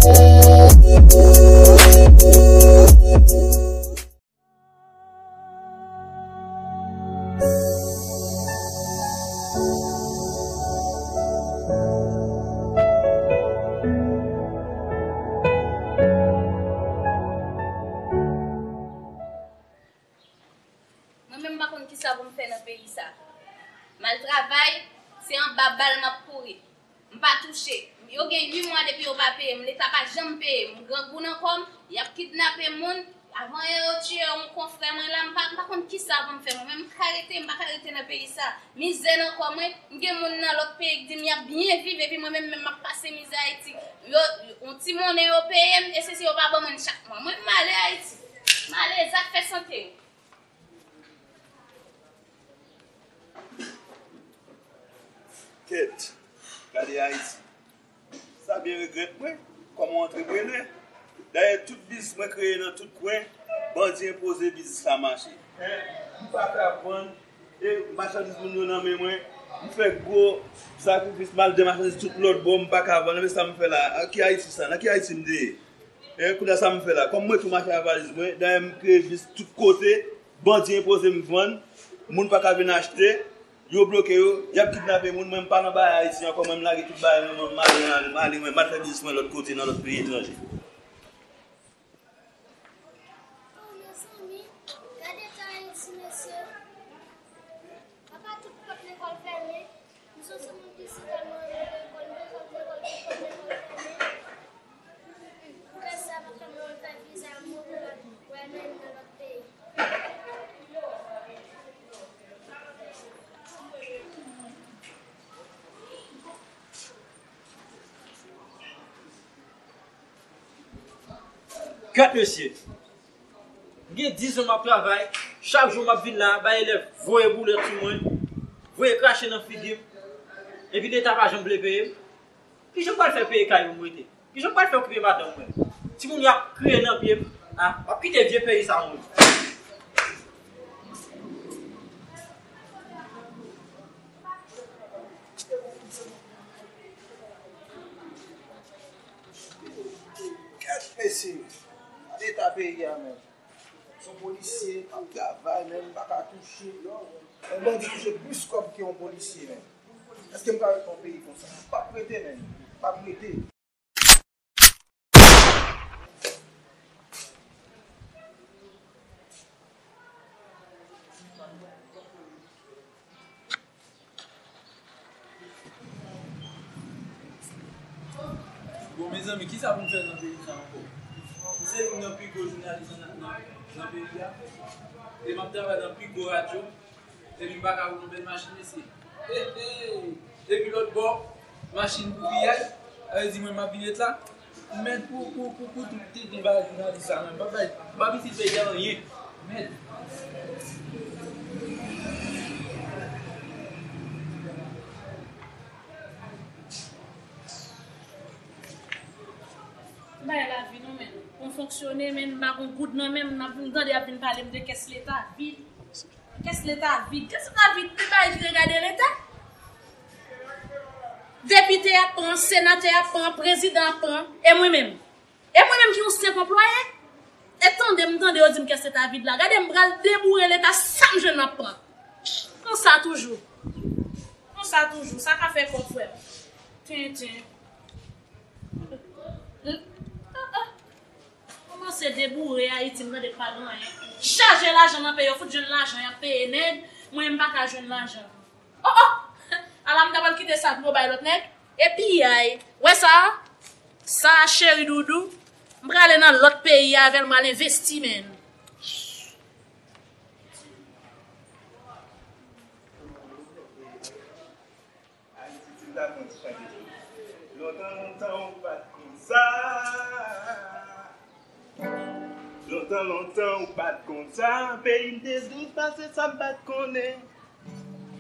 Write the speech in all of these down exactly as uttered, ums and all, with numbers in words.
Mwen menm m pa konn kisa pou m fè nan peyi sa. M al travay, se anba bal m ap kouri. M pa touche. Yo gen uit mwa depi yo pa peye m. Leta pa janm peye m. M grangou nan kò m, y ap kidnape moun. Avan yè yo tiye yon konfrè mwen la, m pa, m pa konn kisa pou m fè. Mwen menm m ka rete, m pa ka rete nan peyi sa. Mizè nan kò mwen, m gen moun nan lòt peyi k di m y ap byen viv, epi mwen menm, menm m ap pase mizè Ayiti. Yo, yon ti monnen yo peye m, e se si yo pa ban mwen l chak mwa. Mwen, m ale Ayiti. M ale, zafè sante yo. Kèt, gade Ayiti. Sa byen regrèt mwen, kòm yon antreprenè. Dayè, tout biznis mwen kreye nan tout kwen, bandi enpoze biznis la mache. M pa ka vann, e machandiz moun yo nan men mwen, m fè gwo sakrifis, m al de machandiz tout lòt bò, m pa ka vann, men sa m fè la, nan ki Ayiti sa, nan ki Ayiti m te ye? E kounye a sa m fè la, kòm mwen tou mache ak valiz mwen, dayè m kreye biznis tout kote, bandi enpoze m vann, moun pa ka vin achte, yo bloke yo, y ap kidnape moun, mwen m pa nan bagay Ayiti ankò, mwen m lage tout bagay mwen, mwen m ale, m ale, mwen m al fè biznis mwen lòt kote, nan lòt peyi etranje. Oh, mezanmi, gade tan Ayiti, mesye. Apa tout pòt lekòl fèmen, m se yon moun ki si tèlman renmen lekòl, m bezwen lekòl, tout pòt lekòl fèmen. Pou kè sa pa fè m anvi fè viza m pou m al wè men nan lòt peyi. Kèt mesye, m gen diz an m ap travay, chak jou m ap vin la, bay elèv voye boulèt sou mwen, voye krache nan figi m, epi Leta pa janm vle peye m. Kijan m pral fè peye kay pou m rete? Kijan m pral fè okipe madanm mwen? Timoun yo ap kriye nan pye m. A, w ap kite vye peyi sa a mouri. Kèt mesye, gade eta peyi a menm. Se yon polisye k ap travay, men m pa ka touche. Yon bandi touche plis kòb ke yon polisye menm. Èske m ka rete yon peyi konsa? M p ap rete, menm. M p ap rete. Bon, mezanmi, kisa pou m fè nan peyi sa ankò? M se youn nan pi gwo jounalis nan, nan, nan peyi a. E m ap travay nan pi gwo radyo. Epi m pa ka woule yon bèl machin, mesye. He, he! Epi lòt bò, machin pou piyay. Sa vle di mwen, m ap vin ret la. Mèd pou, pou, pou, pou tout tenten bagay jounalis sa, mwen. M p ap bay, m p ap itil peyi a anyen. Mèd. Bay lavi nou, men. Pou m fonksyone, men, m pa gon goud nan men m, n ap vin tande y ap vin pale m de kès leta vid. Kès leta vid. Kès leta vid, tout bagay ki regade leta. Depite ap pran, senatè ap pran, prezidan ap pran, e mwen menm? E mwen menm ki yon senp anplwaye? E tande m tande yo di m kès leta vid la. Gade m pral deboure leta, sa m jwenn m ap pran. Konsa toujou. Konsa toujou. Sa ka fè kòb, frè m. Tenten. Kòmanse deboure Ayiti, m tande pa gen anyen. Chaje lajan nan peyi, yo fout jwenn lajan, y ap peye nèg. Mwen, m pa ka jwenn lajan. Oh, oh! Ala m ta pral kite sa pou yo bay lòt nèg. E piyay. Wè sa? Sa, cheri doudou. M prale nan lòt peyi avè l, m al envesti, menn. Ayiti, si m ta konn chante. Lontan, lontan, ou pa t konn sa. Lontan, lontan, ou pa t konn sa. Peyi m te dous pase sa m pa t konnen.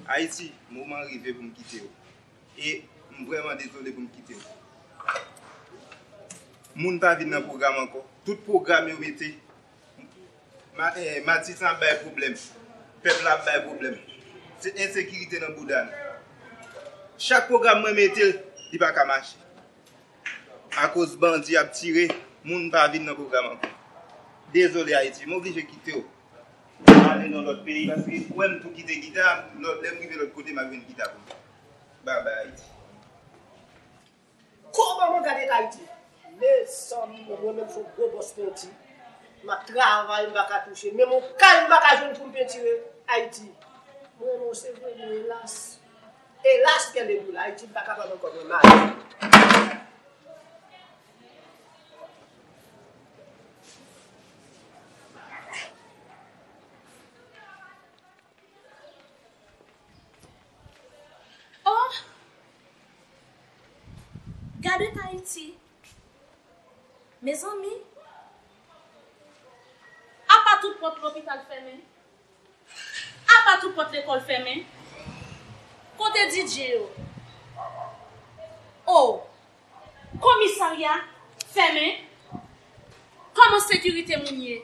Ayiti, moman rive pou m kite w. E m vrèman dezole pou m kite w. Moun pa vin nan pwogram ankò. Tout pwogram yo mete, Ma-, eh, Matisan ap bay pwoblèm. Pèp la ap bay pwoblèm. Se ensekirite nan bouda n. Chak pwogram mwen mete, li pa ka mache. Akoz bandi ap tire, moun pa vin nan pwogram ankò. Dezole Ayiti, m oblije kite w. M ale nan lòt peyi, paske ou wè m tou kite gita, lè m rive lòt kote, m ap jwenn gita pou m. Babay Ayiti. Kòman mwen gade Ayiti? Mezanmi, mwen menm se yon gwo bòs penti. M ap travay, m pa ka touche. Menm yon kay m pa ka jwenn pou m pentire Ayiti. Mwen renmen w se vre, men elas. Elas, kèl e doula, Ayiti m pa kapab ankò, mwen mal. Oh! Gade Ayiti. Mezanmi, apa tout pòt lopital fèmen? Apa tout pòt lekòl fèmen? Kote D J yo? Oh! Komisarya fèmen? Kòman sekirite moun ye?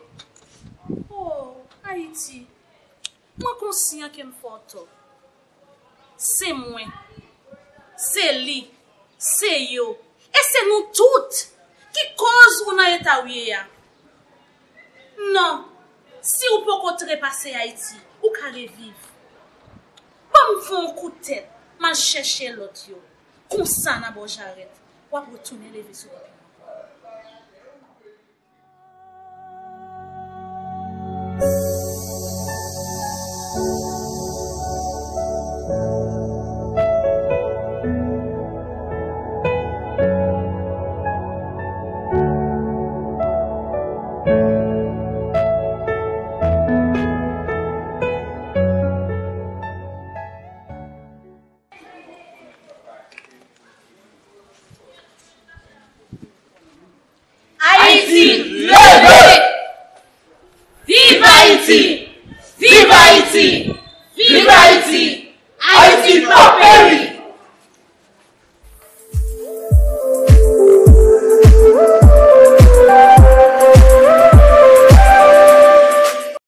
Oh, Ayiti, mwen konsyan ke m fè w tò. Se mwen, se li, se yo, e se nou tout ki koz ou nan eta w ye a. Non, si w poko trepase Ayiti, ou ka reviv. Ban m fè yon kout tèt, m al chèche lòt yo. Konsa nan bò jarèt, w ap retounen leve sou pye w ankò. Ayiti, leve! Viv Ayiti! Viv Ayiti! Viv Ayiti! Ayiti p ap peri!